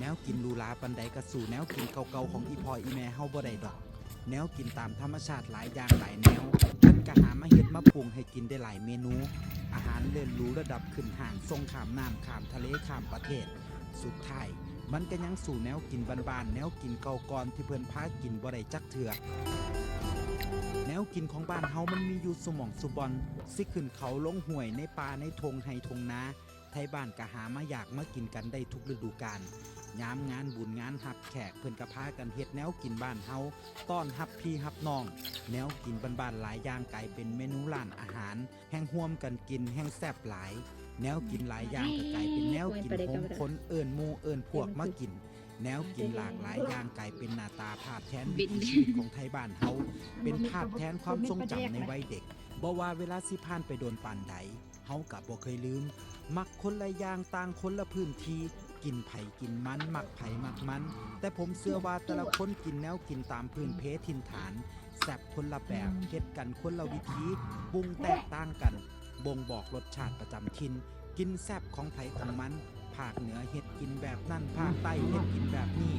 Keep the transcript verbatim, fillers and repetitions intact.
แนวกินหรูหราปานใดก็สู้แนวกินเก่าๆของอีพ่ออีแม่เฮาบ่ได้ดอก แนวกินตามธรรมชาติหลายอย่างหลายแนว เพิ่นก็หามาเฮ็ดมาปรุงให้กินได้หลายเมนู อาหารเลิศหรูระดับขึ้นห้าง ส่งข้ามน้ำข้ามทะเลข้ามประเทศ สุดท้าย มันก็ยังสู้แนวกินบ้านๆ แนวกินเก่าก่อนที่เพิ่นพากินบ่ได้จักเทื่อ แนวกินของบ้านเฮามันมีอยู่ซุหม่องซุบ่อน สิขึ้นเขาลงห้วยในป่าในท่งไฮ่ท่งนา ไทบ้านก็หามาอยากมากินกันได้ทุกฤดูกาล ยามงานบุญงานฮับแขกเพิ่นก็พากันเฮ็ดแนวกินบ้านเฮา ต้อนฮับพี่ฮับน้อง แนวกินบ้านๆหลายอย่างกลายเป็นเมนูร้านอาหาร แฮ่งร่วมกันกินแฮ่งแซ่บหลาย แนวกินหลายอย่างก็กลายเป็นแนวกินโฮมคน เอิ้นหมู่เอิ้นพวกมากิน แนวกินหลากหลายอย่างกลายเป็นหน้าตาภาพแทนวิถีชีวิตของไทบ้านเฮา เป็นภาพแทนความทรงจำในวัยเด็ก บ่ว่าเวลาสิผ่านไปโดนปานใด เฮาก็บ่เคยลืม มักคนละอย่างต่างคนละพื้นที่ กินไผกินมัน มักไผมักมัน แต่ผมเชื่อว่าแต่ละคนกินแนวกินตามพื้นเพถิ่นฐาน แซ่บคนละแบบ เฮ็ดกันคนละวิธี ปรุงแตกต่างกัน บ่งบอกรสชาติประจำถิ่น กินแซ่บของไผของมัน ภาคเหนือเฮ็ดกินแบบนั้น ภาคใต้เฮ็ดกินแบบนี้